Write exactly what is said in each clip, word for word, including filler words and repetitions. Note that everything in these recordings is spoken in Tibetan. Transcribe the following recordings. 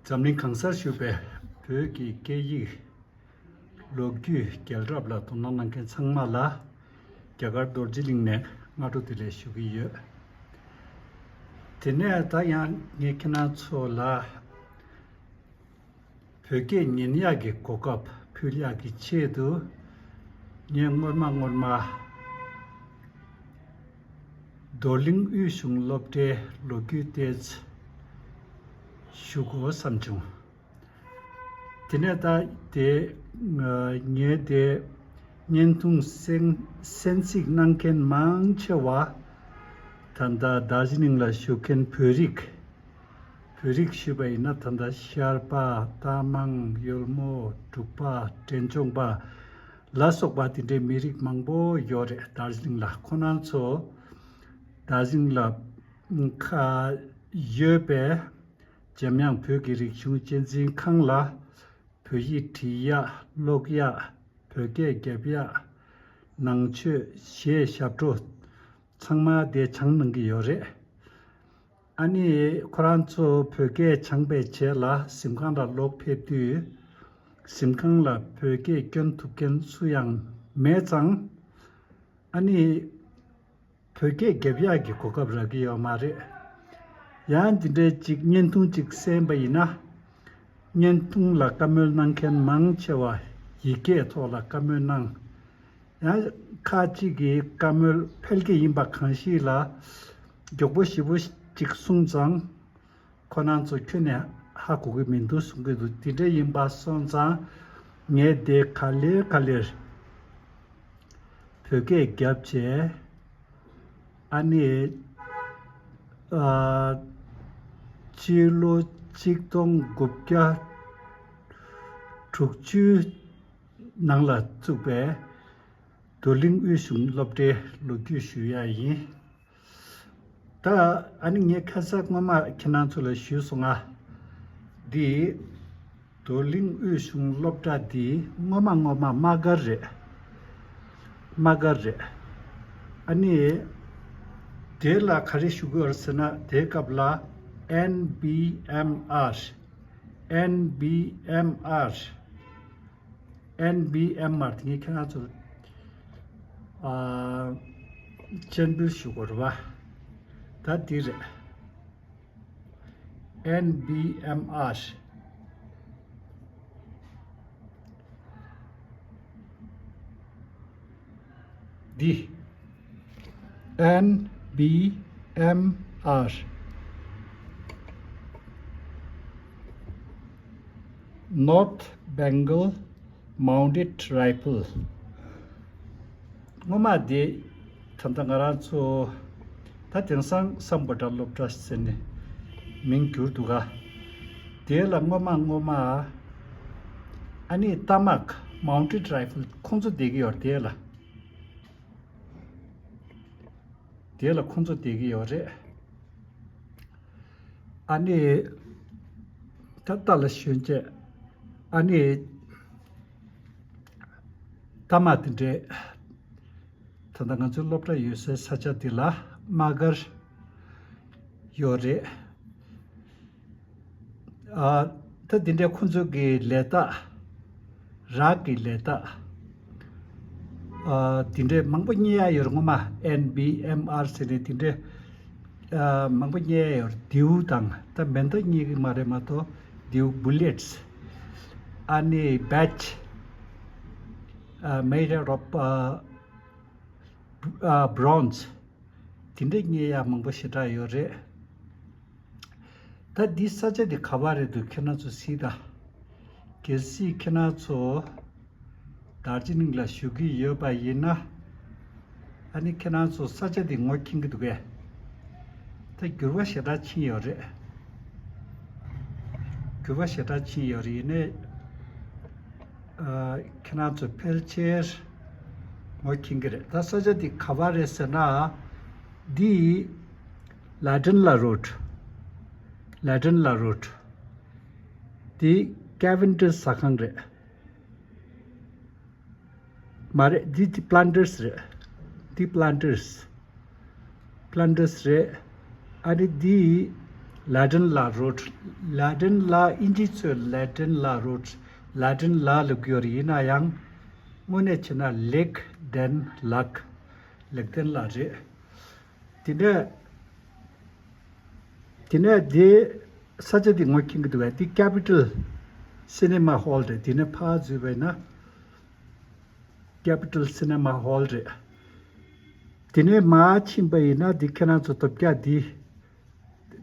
འཛམ་གླིང་གང་སར་བཞུགས་པའི་བོད་ཀྱི་སྐད་ཡིག་ལོ་རྒྱུས་རྒྱལ་རབས་ལ་དོ་སྣང་གནང་མཁན་ཚང་མ་ལ་རྒྱ་གར་རྡོ་རྗེ་གླིང་ནས་སྔ་དྲོ་བདེ་ལེགས་ཞུ་གི་ཡོད། དེ་ནས་ད་ཡང་ངས་ཁྱེད་རང་ཚོ་ལ་བོད་སྐད་ཉན་ཡག་གི་གོ་སྐབས་ཕུལ་ཡག་གི་ཆེད་དུ་ངས་སྔོན་མ་སྔོན་མ་རྡོར་གླིང་དབུས་གཞུང་སློབ་གྲྭའི་ལོ་རྒྱུས་ཏོག་ཙམ་ཞུ་དགོས་བསམ་བྱུང་། དེ་ནས་ད་དེ་ང་ངས་དེ་བརྙན་ཐུང་གསན་གསན་གཟིགས་གནང་མཁན་མང་ཆེ་བ་ད་ལྟ་རྡོ་རྗེ་གླིང་ལ་བཞུགས་མཁན་བོད་རིགས། བོད་རིགས་ཞུས་པ་ཡིན་ན་ད་ལྟ་ཤར་པ། རྟ་མང་། ཡོལ་མོ། འབྲུག་པ། འབྲས་ལྗོངས་པ་ལ་སོགས་པ་དེ་འདྲའི་མི་རིགས་མང་པོ་ཡོད་རེད་རྡོ་རྗེ་གླིང་ལ། ཁོ་རང་ཚོ་རྡོ་རྗེ་གླིང་ལ་ཁ་ཡོད་པའི་འཇམ་དབྱངས་བོད་ཀྱི་རིག་གཞུང་གཅེས་འཛིན་ཁང་ལ་བོད་ཡིག་འབྲི་ཡག་ཀློག་ཡག་བོད་སྐད་རྒྱབ་ཡག་ནང་ཆོས་གཞས་ཞབས་བྲོ་ཚང་མ་དེ་སྦྱངས་གནང་གི་ཡོད་རེད། ཨ་ནི་ཁོ་རང་ཚོ་བོད་སྐད་སྦྱངས་པའི་རྗེས་ལ་གཟིམ་ཁང་ལ་ལོག་ཕེབས་དུས་གཟིམ་ཁང་ལ་བོད་སྐད་སྐྱོན་ཐུབ་མཁན་སུ་ཡང་མེད་ཙང་། ཨ་ནི་བོད་སྐད་རྒྱབ་ཡག་གི་གོ་སྐབས་རག་གི་ཡོད་མ་རེད། ཡང་འདི་འདྲའི་ཅིག་བརྙན་ཐུང་ཅིག་གསན་པ་ཡིན་ན། བརྙན་ཐུང་ལ་བཀའ་མོལ་གནང་མཁན་མང་ཆེ་བ་ཡིག་སྐད་ཐོག་ལ་བཀའ་མོལ་གནང་། ཡང་ཁ་ཅིག་གིས་བཀའ་མོལ་ཕལ་སྐད་ཡིན་པ་གང་ཞིག་ལ་མགྱོགས་པོ་ཞེ་པོ་ཅིག་གསུངས་ཙང་། ཁོ་རང་ཚོ་ཁྱོན་ནས་ཧ་གོ་གི་མི་འདུག་གསུང་གི་འདུག་དེ་འདྲ་ཡིན་པ་སོང་ཙང་ངས་དེ་ག་ལེར་ག་ལེར་བོད་སྐད་བརྒྱབ་བྱས། ཨ་ནི་ཨ་སྤྱི་ལོ་གཅིག་སྟོང་དགུ་བརྒྱ་དྲུག་ཅུ་ནང་ལ་བཙུགས་པའི་རྡོར་གླིང་དབུས་གཞུང་སློབ་གྲྭའི་ལོ་རྒྱུས་ཞུ་ཡ་ཡིན། ད་ཨ་ནི་ངས་ཁ་སང་སྔོན་མ་ཁྱེད་རང་ཚོ་ལ་ཞུས་སོང་ང་། འདི་རྡོར་གླིང་དབུས་གཞུང་སློབ་གྲྭ་འདི་སྔོན་མ་སྔོན་མ་དམག་སྒར་རེད། དམག་སྒར་རེད། ཨ་ནི་དེ་ལ་ག་རེ་ཞུ་གི་ཡོད་རེད་ཟེར་ན་དེའི་སྐབས་ལ་ཨེན་བི་ཨེམ་ཨར། ཨེན་བི་ཨེམ་ཨར། ཨེན་བི་ཨེམ་ཨར་དེ་ངས་ཁྱེད་རང་ཚོར་ཨ་སྤྱན་འབུལ་ཞུ་དགོས་རེད་བ། ད་འདི་རེད། ཨེན་བི་ཨེམ་ཨར། འདི། ཨེན་བི་ཨེམ་ཨར། North Bengal Mounted Rifle། སྔོན་མ་དེ་ད་ལྟ་ང་རང་ཚོ་ད་དེང་སང་སམ་བྷོ་ཊ་སློབ་གྲྭ་ཟེར་ནས་མིང་བསྒྱུར་འདུག་ག་དེ་ལ་སྔོན་མ་སྔོན་མ་ཨ་ནི་རྟ་དམག་Mounted Rifle་ཁོང་ཚོ་བསྡད་ཀྱི་ཡོད་རེད། དེ་ལ་དེ་ལ་ཁོང་ཚོ་བསྡད་ཀྱི་ཡོད་རེད། ཨ་ནི་ད་ལྟ་ལ་ཞོན་བྱས་ཨ་ནི་རྟ་དམག་དེ་འདྲས་ད་ལྟ་ང་ཚོའི་སློབ་གྲྭ་ཡོད་སའི་ས་ཆ་འདི་ལ་དམག་སྒར་ཡོད་རེད། ཨ་ད་འདི་འདྲའི་ཁོང་ཚོ་གི་ལས་རྟགས། རག་གི་ལས་རྟགས། ཨ་འདི་འདྲའི་མང་པོ་རྙེད་ཡ་ཡོད་རེད། སྔོན་མ་ཨེན་བི་ཨེམ་ཨར་ཟེར་ནས་འདི་འདྲའི་ཨ་མང་པོ་རྙེད་ཡ་ཡོད་རེད། མདེའུ་དང་ད་མེ་མདའ་རྙེད་གི་མ་རེད་མ་གཏོགས་མདེའུ་bullets། ཨ་ནི་badge ཨ་made out of ཨ་ཨ་bronze། དེ་འདྲ་རྙེད་ཡ་མང་པོ་ཞེ་དྲག་ཡོད་རེད། ད་འདི་ས་ཆ་འདི་ག་པར་རེད་འདུག་ཁྱེད་རང་ཚོ་གཟིགས་དང་། གལ་སྲིད་ཁྱེད་རང་ཚོ་རྡོ་རྗེ་གླིང་ལ་བཞུགས་ཀྱི་ཡོད་པ་ཡིན་ན། ཨ་ནི་ཁྱེད་རང་ཚོ་ས་ཆ་འདི་ངོ་མཁྱེན་གྱི་འདུག་གས། ད་འགྱུར་བ་ཞེ་དྲག་ཕྱིན་ཡོད་རེད། འགྱུར་བ་ཞེ་དྲག་ཕྱིན་ཡོད་རེད། ཡིན་ནའི་ཨ་ཁྱེད་རང་ཚོ་ཕལ་ཆེར་ངོ་མཁྱེན་གྱི་རེད། ད་ས་ཆ་འདི་ག་པར་རེད་ཟེར་ན། འདི་ལ་ཌན་ལ་རོཌ། ལ་ཌན་ལ་རོཌ། འདི་ཀེ་ཝན་ཌི་ཟ་ཁང་རེད། མ་རེད། འདི་འདི་པླན་ཌར་སི་རེད། འདི་པླན་ཌར་སི། པླན་ཌར་སི་རེད། ཨ་ནི་འདི་ ལ་ཏིན་ལ་རོཌ། ལ་ཏིན་ལ་ཨིན་ཇི་ཚོས་ལ་ཏིན་ལ་རོཌ། ལ་ཏིན་ལ་ལབ་ཀྱི་ཡོད་རེད། ཡིན་ན་ཡང་དངོས་གནས་བྱས་ན་ལེག་ཏན་ལག་ལེག་ཏན་ལ་རེད། དེ་ནས་དེ་ནས་དེ་ས་ཆ་དེ་ངོ་མཁྱེན་གྱི་འདུག་གས། དེ་Capitol Cinema Hall རེད། དེ་ནས་ཕར་འཛུལ་བ་ཡིན་ན་Capitol Cinema Hall རེད། དེ་ནས་མར་ཕྱིན་པ་ཡིན་ན་དེ་ཁྱེད་རང་ཚོ་ཐོབ་རྒྱག་དེ།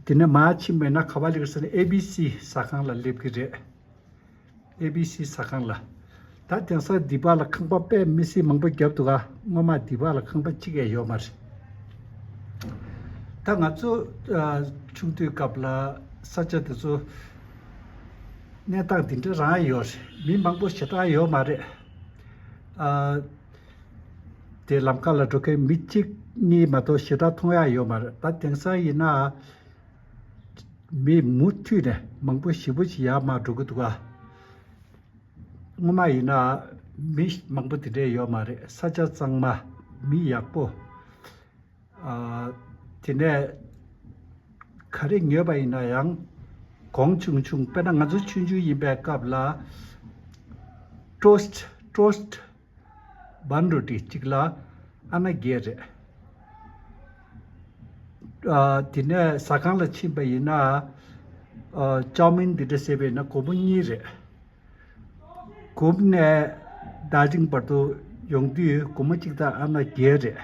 དེ་ནས་མར་ཕྱིན་པ་ཡིན་ན་ག་པར་སླེབས་ཟེར་ན་ཨེ་བི་སི་ཟ་ཁང་ལ་སླེབས་ཀྱི་རེད། ཨེ་བི་སི་ཟ་ཁང་ལ། ད་དེང་སང་འདི་པར་ལ་ཁང་པ་དཔེ་མི་སྲིད་མང་པོ་བརྒྱབ་འདུག་ག། སྔོན་མ་འདི་པར་ལ་ཁང་པ་གཅིག་ཡང་ཡོད་མ་རེད། ད་ང་ཚོ་ཨ་ཆུང་དུས་སྐབས་ལ་ས་ཆ་དེ་ཚོ་གནས་སྟངས་འདི་འདྲ་རང་ཡོད་རེད། མི་མང་པོ་ཞེ་དྲག་ཡོད་མ་རེད། ཨ་དེ་ལམ་ཁ་ལ་འགྲོ་མཁན་མི་གཅིག་གཉིས་མ་གཏོགས་ཞེ་དྲག་མཐོང་ཡག་ཡོད་མ་རེད། ད་དེང་སང་ཡིན་ན། མི་མུ་མཐུད་ནས་མང་པོ་ཞེ་པོ་ཅིག་ཡར་མར་འགྲོ་གི་འདུག་ག། སྔོན་མ་ཡིན་ན་མི་མང་པོ་དེ་འདྲས་ཡོད་མ་རེད། ས་ཆ་གཙང་མ། མི་ཡག་པོ། ཨ་དེ་ནས་ག་རེ་ཉོས་པ་ཡིན་ན་ཡང་གོང་ཆུང་ཆུང་། དཔེར་ན་ང་ཚོ་ཆུང་ཆུང་ཡིན་པའི་སྐབས་ལ་ཊོ་སི་ཊི་ཊོ་སི་ཊི་བན་རུ་ཊི་གཅིག་ལ་ཨ་ན་བརྒྱད་རེད། ཨ་དེ་ནས་ཟ་ཁང་ལ་ཕྱིན་པ་ཡིན་ན་ཨ་ཅའོ་མིན་འདི་འདྲ་ཟས་པ་ཡིན་ན་སྒོར་མོ་གཉིས་རེད། གོབ་ནས་རྡ་རིང་བར་དུ་ཡོང་དུས་སྒོར་མོ་གཅིག་དང་ཨ་ན་བརྒྱད་རེད།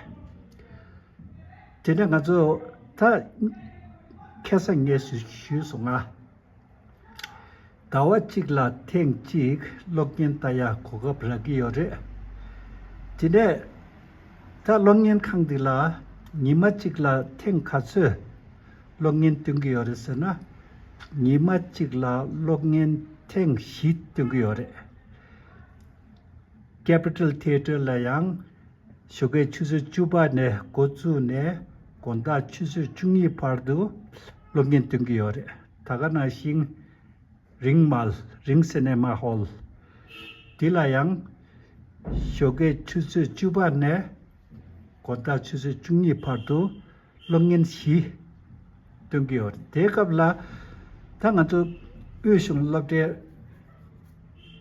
དེ་ནས་ང་ཚོ་ད་ཁ་སང་ངས་ཞུས་སོང་ང་། ཟླ་བ་གཅིག་ལ་ཐེངས་གཅིག་གློག་བརྙན་ལྟ་ཡག་གོ་སྐབས་རག་གི་ཡོད་རེད། དེ་ནས་ད་གློག་བརྙན་ཁང་འདི་ལ་ཉི་མ་གཅིག་ལ་ཐེངས་ག་ཚོད་གློག་བརྙན་སྟོན་གྱི་ཡོད་རེད་ཟེར་ན། ཉི་མ་གཅིག་ལ་གློག་བརྙན་ཐེངས་བཞི་སྟོན་གྱི་ཡོད་རེད། Capitol Theatre ལ་ཡང་ཞོགས་ཀའི་ཆུ་ཚོད་བཅུ་པ་ནས་འགོ་བཙུགས་ནས་དགོང་དག་ཆུ་ཚོད་བཅུ་གཉིས་བར་དུ་གློག་བརྙན་སྟོན་གྱི་ཡོད་རེད། ད་ག་ནང་བཞིན་རིང་མལ་རིང་སི་ནེ་མ་ཧོལ་འདི་ལ་ཡང་ཞོགས་ཀའི་ཆུ་ཚོད་བཅུ་པ་ནས་དགོང་དག་ཆུ་ཚོད་བཅུ་གཉིས་བར་དུ་གློག་བརྙན་བཞི་སྟོན་གྱི་ཡོད་རེད། དེའི་སྐབས་ལ་ད་ང་ཚོ་དབུས་གཞུང་སློབ་གྲྭའི་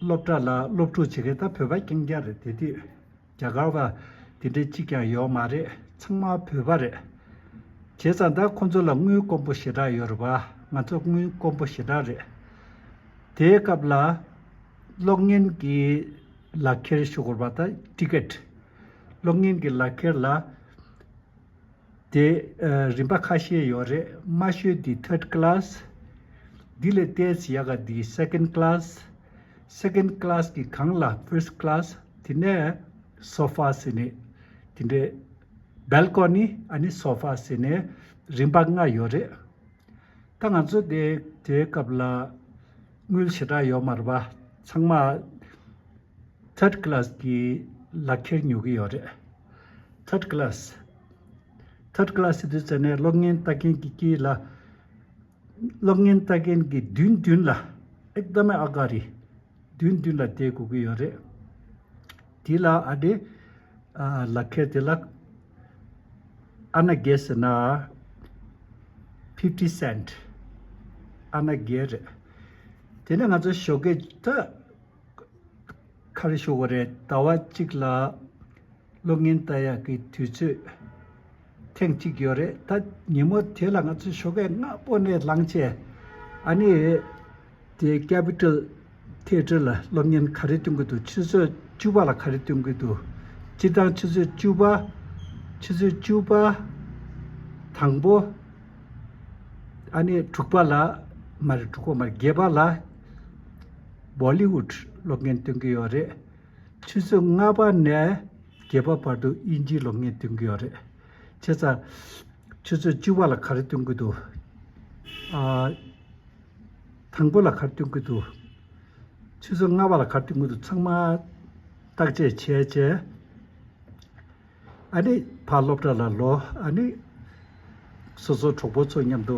སློབ་གྲྭ་ལ་སློབ་ཕྲུག་བྱེད་མཁན་ད་བོད་པ་རྐྱང་རྐྱང་རེད། དེ་དུས་རྒྱ་གར་བ་དེ་འདྲའི་གཅིག་ཀྱང་ཡོད་མ་རེད། ཚང་མ་བོད་པ་རེད། བྱས་ཙང་ད་ཁོ་ཚོ་ལ་དངུལ་དཀོན་པོ་ཞེ་དྲག་ཡོད་རེད་པ། ང་ཚོ་དངུལ་དཀོན་པོ་ཞེ་དྲག་རེད། དེའི་སྐབས་ལ་གློག་བརྙན་གྱི་ལག་ཁྱེར་ཞུ་དགོས་པ། ད་ཊི་ཀེ་ཊི། གློག་བརྙན་གྱི་ལག་ཁྱེར་ལ་དེ་ཨ་རིམ་པ་ཁ་ཤས་ཡོད་རེད། དམའ་ཤོས་དེ་ཐར་ཌི་ཀི་ལཱ་སི། དེ་ལས་ཏོག་ཙམ་ཡག་ག་དེ་སེ་ཀེན་ཌི་ཀི་ལཱ་སི། སེ་ཀེན་ཌི་ཀི་ལཱ་སི་གི་སྒང་ལ་ཕར་སི་ཊི་ཀི་ལཱ་སི། དེ་ནས་སོ་ཕ་ཟེར་ནས་དེ་འདྲའི་བལ་ཀོ་ནི་ཨ་ནི་སོ་ཕ་ཟེར་ནས་རིམ་པ་ལྔ་ཡོད་རེད། ད་ང་ཚོ་དེ་དེའི་སྐབས་ལ་དངུལ་ཞེ་དྲག་ཡོད་མ་རེད་པ། ཚང་མ་ཐར་ཌི་ཀི་ལཱ་སི་གི་ལག་ཁྱེར་ཉོ་གི་ཡོད་རེད། ཐར་ཌི་ཀི་ལཱ་སི། ཐར་ཌི་ཀི་ལཱ་སི་དུས་ཚོད་ནས་གློག་བརྙན་ལྟ་མཁན་གྱི་དཀྱིལ་ལ། གློག་བརྙན་ལྟ་མཁན་གྱི་མདུན་མདུན་ལ་ཨེག་དམ་ཨ་ག་རི་མདུན་མདུན་ལ་བསྡད་དགོས་ཀྱི་ཡོད་རེད། དེ་ལ་ཨ་ནི་ཨ་ལག་ཁྱེར་དེ་ལ་ཨ་ན་བརྒྱད་ཟེར་ན་ཕིབ་ཊི་སེན་ཊི། ཨ་ན་བརྒྱད་རེད། དེ་ནས་ང་ཚོ་ཞོགས་ཀས་ད་ག་རེ་ཞུ་དགོས་རེད། ཟླ་བ་གཅིག་ལ་གློག་བརྙན་ལྟ་ཡག་གི་དུས་ཚོད་ཐེངས་གཅིག་ཡོད་རེད། ད་ཉིན་མོ་དེ་ལ་ང་ཚོ་ཞོགས་ཀས་སྔ་པོ་ནས་ལངས་བྱས། ཨ་ནི་དེ་ཀེ་པི་ཊལ་ཐི་ཡེ་ཊར་ལ་གློག་བརྙན་ག་རེ་སྟོན་གྱི་འདུག་ཆུ་ཚོད་བཅུ་པ་ལ་ག་རེ་སྟོན་གྱི་འདུག་སྤྱིར་བཏང་ཆུ་ཚོད་བཅུ་པ། ཆུ་ཚོད་བཅུ་པ་དང་པོ། ཨ་ནི་དྲུག་པ་ལ་མ་རེད། དྲུག་པ་མ་རེད། བརྒྱད་པ་ལ་བོ་ལི་ཝུཌ་གློག་བརྙན་སྟོན་གྱི་ཡོད་རེད། ཆུ་ཚོད་ལྔ་པ་ནས་བརྒྱད་པ་བར་དུ་དབྱིན་ཇིའི་གློག་བརྙན་སྟོན་གྱི་ཡོད་རེད། བྱས་ཙང་ཆུ་ཚོད་བཅུ་པ་ལ་ག་རེ་སྟོན་གྱི་འདུག་ཨ། དང་པོ་ལ་ག་རེ་སྟོན་གྱི་འདུག་ཆུ་ཚོད་ལྔ་པ་ལ་ག་རེ་སྟོན་གྱི་འདུག་ཚང་མ་བརྟག་དཔྱད་བྱས་བྱས། ཨ་ནི་ཕར་སློབ་གྲྭ་ལ་ལོག་ཨ་ནི་སོ་སོ་གྲོགས་པོ་ཚོ་མཉམ་དུ་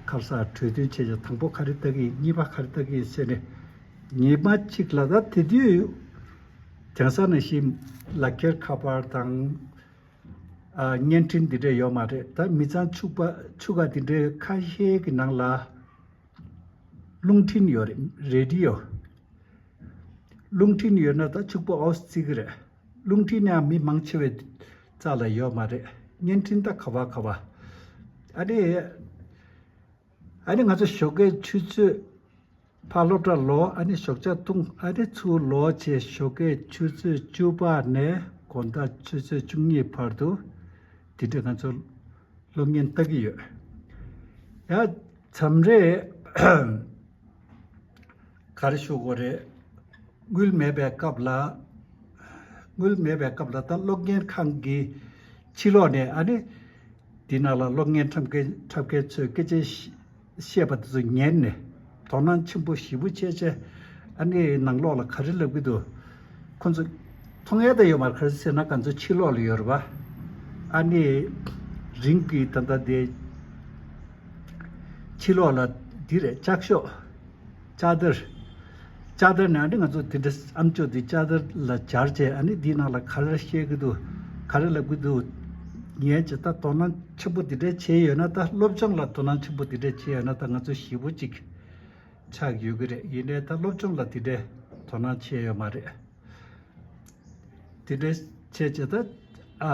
ཁ་སང་གྲོས་བསྟུན་བྱས་བྱས། དང་པོ་ག་རེ་ལྟ་གི་ཡིན། གཉིས་པ་ག་རེ་ལྟ་གི་ཡིན་ཟེར་ནས། ཉི་མ་གཅིག་ལ་ད་དེ་དུས་དེང་སང་ནང་བཞིན་ལག་ཁྱེར་ཁ་པར་དང་ ཨ་བརྙན་འཕྲིན་འདི་འདྲས་ཡོད་མ་རེད། ད་མི་ཚང་ཕྱུག་པ་ཕྱུག་ག་འདི་འདྲས་ཁ་ཤས་ཀྱི་ནང་ལ་རླུང་འཕྲིན་ཡོད་རེད། རེ་ཌི་ཡོ། རླུང་འཕྲིན་ཡོད་ན་ད་ཕྱུག་པོ་ཨོ་སི་བརྩི་གི་རེད། རླུང་འཕྲིན་ཡང་མི་མང་ཆེ་བའི་རྩ་ལ་ཡོད་མ་རེད། བརྙན་འཕྲིན་ད་ག་བ་ག་བ། ཨ་ནི། ཨ་ནི་ང་ཚོ་ཞོགས་ཀའི་ཆུ་ཚོད་ཕར་སློབ་གྲྭ་ལོག་ཨ་ནི་ཞོགས་ཇ་འཐུང་ཨ་ནི་ཚུར་ལོག་བྱས་ཞོགས་ཀའི་ཆུ་ཚོད་བཅུ་པ་ནས་དགོང་དག་ཆུ་ཚོད་བཅུ་གཉིས་བར་དུ་དེ་འདྲ་ང་ཚོ་གློག་བརྙན་ལྟ་གི་ཡོད། ཡ་མཚམས་རེ་ག་རེ་ཞུ་དགོས་རེད། དངུལ་མེད་པའི་སྐབས་ལ། དངུལ་མེད་པའི་སྐབས་ལ་ད་གློག་བརྙན་ཁང་གི་ཕྱི་ལོགས་ནས་ཨ་ནི། འདི་ནང་ལ་གློག་བརྙན་འཁྲབ་མཁན་འཁྲབ་མཁན་ཚོས་སྐད་ཆ་བཤད་པ་དེ་ཚོ་ཉན་ནས་དོ་སྣང་ཆེན་པོ་ཞེ་པོ་བྱས་བྱས་ཨ་ནི་ནང་ལོགས་ལ་ག་རེ་ལབ་ཀྱི་འདུག་ཁོ་ཚོ་མཐོང་ཡ་ད་ཡོད་མ་རེད། ག་རེ་ཟེར་ན་ང་ཚོ་ཕྱི་ལོགས་ལ་ཡོད་རེད་པ། ཨ་ནི་རིང་གི་ད་ལྟ་དེ་ཕྱི་ལོགས་ལ་འདི་རེད་ལྕགས་ཤོག་ལྕགས་དར། ལྕགས་དར་ནང་ནི་ང་ཚོ་དེ་འདྲ་ཨ་མཆོག་དེ་ལྕགས་དར་ལ་སྦྱར་བྱས་ཨ་ནི་འདིའི་ནང་ལ་ག་རེ་བཤད་ཀྱི་འདུག་ག་རེ་ལབ་ཀྱི་འདུག་ངས་ཇི་ལྟར་དོ་སྣང་ཆེན་པོ་དེ་འདྲ་བྱས་ཡོད་ན་ད་སློབ་སྦྱོང་ལ་དོ་སྣང་ཆེན་པོ་དེ་འདྲ་བྱས་ཡོད་ན་ད་ང་ཚོ་ཞེ་པོ་ཅིག་ཆགས་ཡོད་ཀྱི་རེད། ཡིན་ནའི་ད་སློབ་སྦྱོང་ལ་དེ་འདྲ་དོ་སྣང་བྱས་ཡོད་མ་རེད། དེ་འདྲ་བྱས་བྱས་ད་ཨ་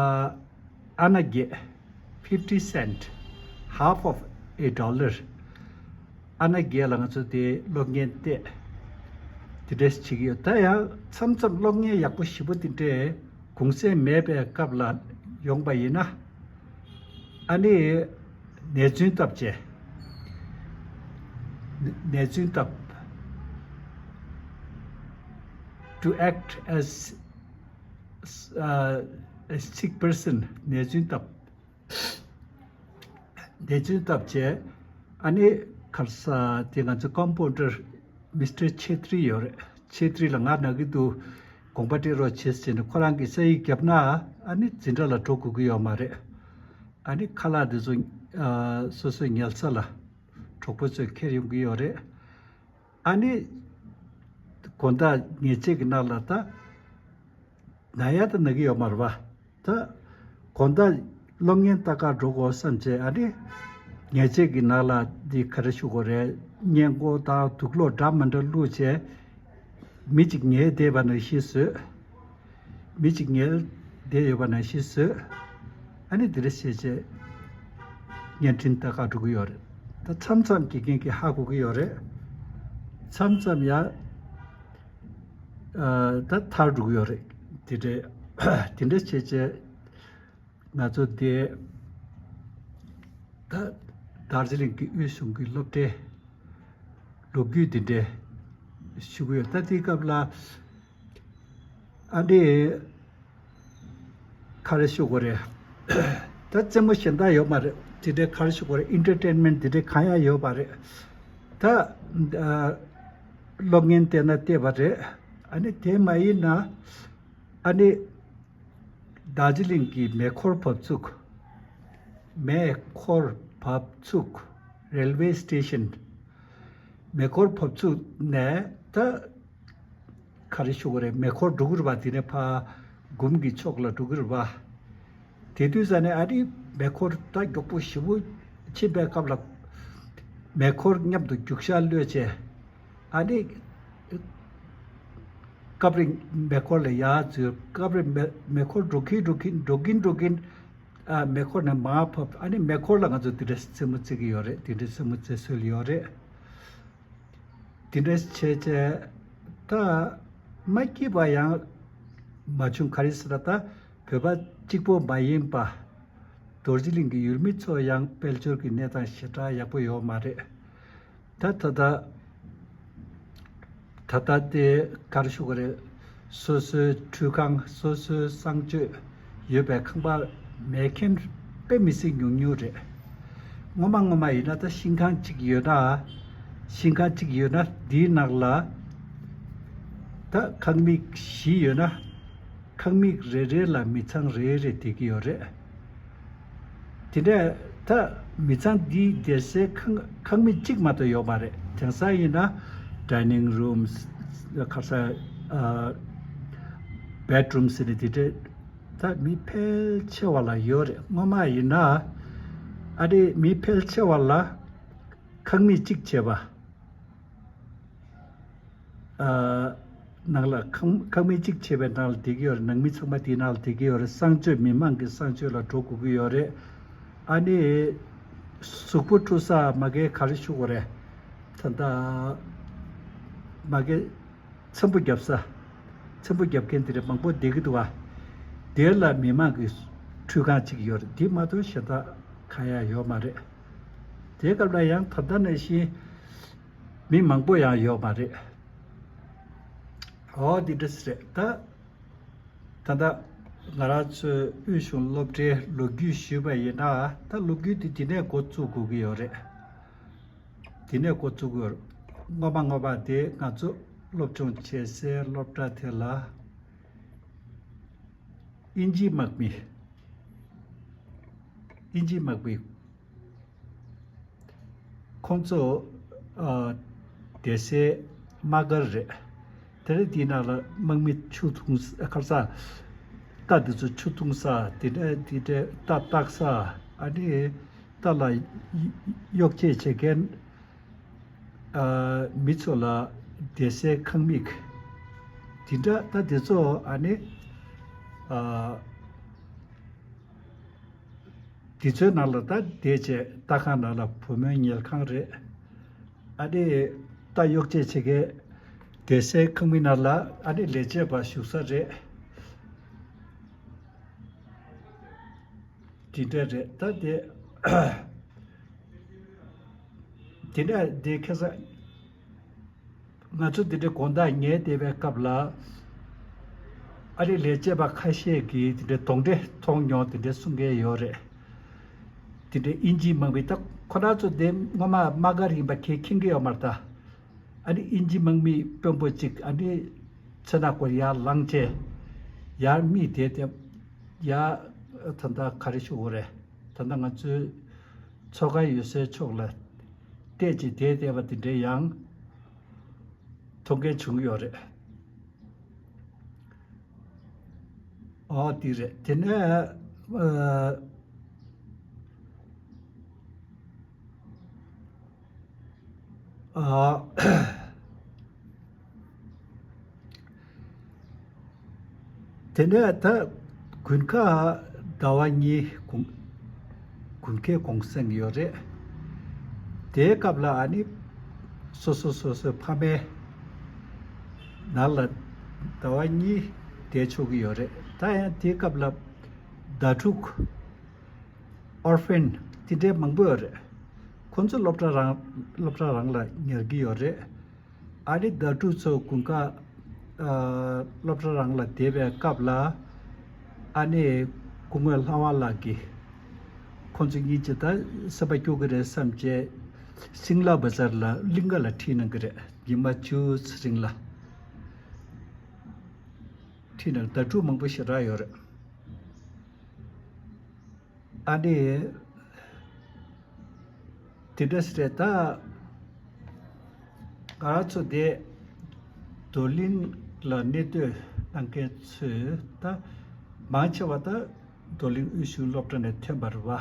ཨ་ན་བརྒྱད། fifty cent, half of a dollar. ཨ་ན་བརྒྱད་ལ་ང་ཚོ་དེ་གློག་བརྙན་བལྟས། དེ་འདྲ་བྱེད་ཀྱི་ཡོད། ད་ཡང་མཚམས་མཚམས་གློག་བརྙན་ཡག་པོ་ཞེ་པོ་དེ་འདྲས་གུང་སེང་མེད་པའི་སྐབས་ལ་ཡོང་པ་ཡིན་ན། ཨ་ནི་ནས་རྫུན་བཏབ་བྱས། ནས་རྫུན་བཏབ། To act as a sick person. ནས་རྫུན་བཏབ། ནས་རྫུན་བཏབ་བྱས། ཨ་ནི་ཁར་ས་དེ་ང་ཚོ་ཀམ་པོ་ཌར་མི་སི་ཊར་ཆེ་ཏྲི་ཡོད་རེད། ཆེ་ཏྲི་ལ་ང་ན་གི་འདུག་དགོངས་པ་སྤྲད་རོགས་བྱེད་ཟེར་ནས་ཁོ་རང་གིས་ས་ཡིག་བརྒྱབ་ན་ཨ་ནི་འཛིན་གྲྭ་ལ་འགྲོ་དགོས་ཀྱི་ཡོད་མ་རེད། ཨ་ནི་ཁ་ལག་འདི་ཚོ་སོ་སོའི་ཉལ་ས་ལ་གྲོགས་པོ་ཚོས་ཁྱེར་ཡོང་གི་ཡོད་རེད། ཨ་ནི་དགོང་དག་ཉལ་ཆས་ཀྱི་ནང་ལ་ད་ན་ཡ་ད་ན་གི་ཡོད་མ་རེད་པ། ད་དགོང་དག་གློག་བརྙན་ལྟ་གར་འགྲོ་དགོས་བསམ་བྱས་ཨ་ནི་ཉལ་ཆས་ཀྱི་ནང་ལ་འདི་ག་རེ་ཞུ་དགོས་རེད། སྔས་མགོ་དང་དུག་སློག་འདྲ་མི་འདྲ་བླུགས་བྱས་མི་གཅིག་ཉལ་བསྡད་པ་ནང་བཞིན་བཟོས། མི་གཅིག་ཉལ་བསྡད་ཡོད་པ་ནང་བཞིན་བཟོས། ཨ་ནི་འདི་འདྲ་བྱས་བྱས་བརྙན་འཕྲིན་ལྟ་གར་འགྲོ་གི་ཡོད་རེད། ད་མཚམས་མཚམས་དགེ་རྒན་གྱིས་ཧ་གོ་གི་ཡོད་རེད། མཚམས་མཚམས་ཡང་ཨ་ད་ཐར་འགྲོ་གི་ཡོད་རེད། དེ་འདྲ་དེ་འདྲ་བྱས་བྱས་ང་ཚོ་དེ་ད་དར་ཇི་ལིང་གི་དབུས་གཞུང་གི་སློབ་གྲྭའི་ལོ་རྒྱུས་འདི་འདྲ་ཞུ་གི་ཡོད། ད་དེའི་སྐབས་ལ་ཨ་འདི་ག་རེ་ཞུ་དགོས་རེད། ད་རྩེད་མོ་གཞན་དག་ཡོད་མ་རེད། དེ་འདྲའི་ག་རེ་ཞུ་དགོས་རེད། ཨིན་ཊར་ཊེན་མེན་ཊི་དེ་འདྲའི་གང་ཡང་ཡོད་པ་རེད། ད་ཨ་གློག་བརྙན་བལྟས་ན་བལྟས་པ་རེད། ཨ་ནི་དེ་མ་ཡིན་ན་ཨ་ནི་དར་ཇི་ལིང་གི་མེ་འཁོར་བབས་ཚུགས། མེ་འཁོར་བབས་ཚུགས། རེལ་ཝེ་སི་ཊེ་ཤན། མེ་འཁོར་བབས་ཚུགས་ནས་ད་ག་རེ་ཞུ་དགོས་རེད། མེ་འཁོར་འགྲོ་གི་རེད་པ། དེ་ནས་ཕར་འགུམ་གྱི་ཕྱོགས་ལ་འགྲོ་གི་རེད་པ། དེ་དུས་ཙ་ནས་ཨ་རིའི་མེ་འཁོར་ད་མགྱོགས་པོ་ཞེ་པོ་ཕྱིན་པའི་སྐབས་ལ་མེ་འཁོར་མཉམ་དུ་རྒྱུག་ཤར་གློད་བྱས། ཨ་ནི་སྐབས་རེ་མེ་འཁོར་ལ་ཡར་འཛུལ། སྐབས་རེ་མེ་མེ་འཁོར་འགྲོ་གིན་འགྲོ་གིན་འགྲོ་གིན་འགྲོ་གིན་ཨ་མེ་འཁོར་ནས་མར་བབས། ཨ་ནི་མེ་འཁོར་ལ་ང་ཚོ་དེ་འདྲ་རྩེད་མོ་རྩེ་གི་ཡོད་རེད། དེ་འདྲ་རྩེད་མོ་རྩེ་སྲོལ་ཡོད་རེད། དེ་འདྲ་བྱས་བྱས་ད་མ་སྐྱིད་པ་ཡང་མ་བྱུང་། ག་རེ་ཟེར་ན་ད་བོད་པ་གཅིག་པོ་མ་ཡིན་པ་རྡོ་རྗེ་གླིང་གི་ཡུལ་མི་ཚོ་ཡང་དཔལ་འབྱོར་གྱི་གནས་སྟངས་ཞེ་དྲག་ཡག་པོ་ཡོད་མ་རེད། ད་ད་ད་ད་ལྟ་དེ་ག་རེ་ཞུ་དགོས་རེད། སོ་སོའི་ཁྲུས་ཁང་སོ་སོའི་གསང་སྤྱོད་ཡོད་པའི་ཁང་པ་མེད་མཁན་དཔེ་མི་སྲིད་ཉུང་ཉུང་རེད། སྔོན་མ་སྔོན་མ་ཡིན་ན་ད་ཤིང་ཁང་གཅིག་ཡོད་ན་ཤིང་ཁང་གཅིག་ཡོད་ན་དེའི་ནང་ལ་ད་ཁང་མིག་བཞི་ཡོད་ན་ཁང་མིག་རེ་རེ་ལ་མི་ཚང་རེ་རེ་བསྡད་ཀྱི་ཡོད་རེད། དེ་འདྲ་ད་མི་ཚང་འདིའི་སྡེ་སའི་ཁང་ཁང་མིག་གཅིག་མ་གཏོགས་ཡོད་མ་རེད། དེང་སང་ཡིན་ན་ཌའི་ནིང་རུམ་ཁ་ས་ཨ་བེད་རུམ་ཟེར་ནས་དེ་འདྲ་ ད་མི་ཕལ་ཆེ་བ་ལ་ཡོད་རེད། སྔོན་མ་ཡིན་ན་ཨ་རེ་མི་ཕལ་ཆེ་བ་ལ་ཁང་མིག་གཅིག་བྱས་པ། ཨ། ནང་ལ་ཁང་ཁང་མིག་གཅིག་བྱས་པའི་ནང་ལ་བསྡད་ཀྱི་ཡོད་རེད། ནང་མི་ཚང་མ་དེའི་ནང་ལ་བསྡད་ཀྱི་ཡོད་རེད། གསང་སྤྱོད་མི་མང་གི་གསང་སྤྱོད་ལ་འགྲོ་དགོས་ཀྱི་ཡོད་རེད། ཨ་ནི་གཟུགས་པོ་འཁྲུ་ས་མ་གི་ག་རེ་ཞུ་དགོས་རེད། ད་ལྟ་མ་གི་ཚེམ་བུ་རྒྱབ་ས། ཚེམ་བུ་རྒྱབ་མཁན་དེ་འདྲ་མང་པོ་བསྡད་ཀྱི་འདུག་བ། དེ་ལ་མི་མང་གི་ཁྲུས་ཁང་གཅིག་ཡོད་རེད། དེ་མ་གཏོགས་གཞན་དག་གང་ཡང་ཡོད་མ་རེད། དེའི་སྐབས་ལ་ཡང་ད་ལྟ་ནང་བཞིན་མི་མང་པོ་ཡང་ཡོད་མ་རེད། འོ་འདི་འདྲ་ཞིག་རེད་ད། ད་ལྟ་ང་རང་ཚོའི་དབུས་གཞུང་སློབ་གྲྭའི་ལོ་རྒྱུས་ཞུས་པ་ཡིན་ན། ད་ལོ་རྒྱུས་དེ་དེ་ནས་འགོ་བཙུགས་དགོས་ཀྱི་ཡོད་རེད། དེ་ནས་འགོ་བཙུགས་དགོས་རེད། སྔོན་མ་སྔོན་མ་དེ་ང་ཚོ་སློབ་སྦྱོང་བྱེད་སའི་སློབ་གྲྭ་དེ་ལ་དབྱིན་ཇིའི་དམག་མི། དབྱིན་ཇིའི་དམག་མི། ཁོང་ཚོ་ཨ། བསྡད་སའི་དམག་སྒར་རེད། དེ་རིང་དེའི་ནང་ལ་དམག་མི་ཆུ་འཐུང་ས། ཁ་སང་རྟ་འདི་ཚོ་ཆུ་འཐུང་ས། དེ་འདྲ་དེ་འདྲ་རྟ་བཏགས་ས། ཨ་ནི་རྟ་ལ་གཡོག་བྱེད་བྱེད་མཁན་ཨ། མི་ཚོ་ལ་བསྡད་སའི་ཁང་མིག་དེ་འདྲ། ད་དེ་ཚོ་ཨ་ནི་ཨ། དེ་ཚོའི་ནང་ལ་ད་བསྡད་བྱས། རྟ་ཁང་ནང་ལ་བུ་མོའི་ཉལ་ཁང་རེད། ཨ་ནི་རྟ་གཡོག་བྱེད་བྱེད་མཁན་བསྡད་སའི་ཁང་མིག་ནང་ལ་ཨ་ནི་ལས་བྱེད་པ་བཞུགས་ས་རེད། དེ་འདྲ་རེད་ད། དེ་དེ་འདྲ་དེ་ཁ་སང་ང་ཚོ་དེ་འདྲའི་དགོང་དག་ཉལ་བསྡད་པའི་སྐབས་ལ། ཨ་རི་ལས་བྱེད་པ་ཁ་ཤས་ཀྱིས་དེ་འདྲའི་གདོན་འདྲེ་མཐོང་མྱོང་དེ་འདྲའི་གསུང་མཁན་ཡོད་རེད། དེ་འདྲའི་དབྱིན་ཇིའི་དམག་མི། ད་ཁོ་རང་ཚོ་དེ་སྔོན་མ་དམག་སྒར་ཡིན་པ་ཁྱེད་མཁྱེན་གྱི་ཡོད་མ་རེད་ད། ཨ་ནི་དབྱིན་ཇི་དམག་མི་དཔོན་པོ་གཅིག་ཨ་ནི་མཚོ་ནག་སྐོར་ཡར་ལངས་བྱས། ཡར་མི་དེ་དེ་ཡར་ད་ལྟ་ག་རེ་ཞུ་དགོས་རེད། ད་ལྟ་ང་ཚོའི་མཚོ་ཁ་ཡོད་སའི་ཕྱོགས་ལ་བལྟས་ཀྱི་བསྡད་བསྡད་པ་དེ་འདྲའི་ཡང་མཐོང་མཁན་བྱུང་ཡོད་རེད། ཨོ་དེ་རེད། དེ་ནས་ཨ། ཨ། དེ་ནས་ད་དགུན་ཁ་ཟླ་བ་གཉིས་དགུན་དགུན་ཁའི་གུང་སེང་ཡོད་རེད། དེའི་སྐབས་ལ་ཨ་ནི་སོ་སོ་སོ་སོའི་ཕ་མའི་ནང་ལ་ཟླ་བ་གཉིས་བསྡད་ཆོག་གི་ཡོད་རེད། ད་ཡང་དེའི་སྐབས་ལ་ཟླ་ཕྲུག་ཨོར་ཕན་དེ་འདྲའི་མང་པོ་ཡོད་རེད། ཁོང་ཚོ་སློབ་གྲྭ་རང་སློབ་གྲྭ་རང་ལ་ཉར་གྱི་ཡོད་རེད། ཨ་ནི་ཟླ་དྲུག་ཚོ་དགུན་ཁ་ཨ། སློབ་གྲྭ་རང་ལ་བསྡད་པའི་སྐབས་ལ། ཨ་ནི་སྐུ་ངོ་ལྷ་དབང་ལགས་ཀྱིས་ཁོང་ཚོ་གཉིས་ཀྱིས་ད་སེམས་པ་སྐྱོ་གི་རེད་བསམ་བྱས། སིང་ལ་བ་ཛར་ལ་གླིང་ག་ལ་ཁྲིད་གནང་གི་རེད། ཉི་མ་བཅུ་ཙམ་རིང་ལ་ཁྲིད་གནང་། ཟླ་དྲུག་མང་པོ་ཞེ་དྲག་ཡོད་རེད། ཨ་ནི་དེ་འདྲ་ཞིག་རེད་ད། ང་རང་ཚོ་དེ་རྡོར་གླིང་ལ་གནས་སྡོད་གནང་མཁན་ཚོས་ད་མང་ཆེ་བ་ད་རྡོར་གླིང་དབུས་གཞུང་སློབ་གྲྭ་ནས་ཐོན་པ་རེད་བ།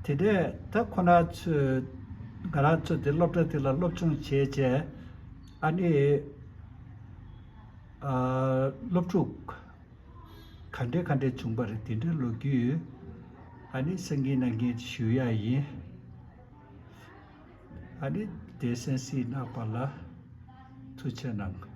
དེ་ནས་ད་ཁོ་ན་ཚོས་ང་རང་ཚོ་དེ་སློབ་གྲྭ་དེ་ལ་སློབ་སྦྱོང་བྱས་བྱས། ཨ་ནི་ཨ། སློབ་ཕྲུག་ག་འདྲས་ག་འདྲས་བྱུང་བ་རེད། དེ་འདྲའི་ལོ་རྒྱུས་ཨ་ནི་གསན་གྱི་གནང་གི་ཞུ་ཡ་ཡིན། ཨ་ནི་དེ་གསན་གཟིགས་གནང་བ་ལ་ཐུགས་རྗེ་གནང་།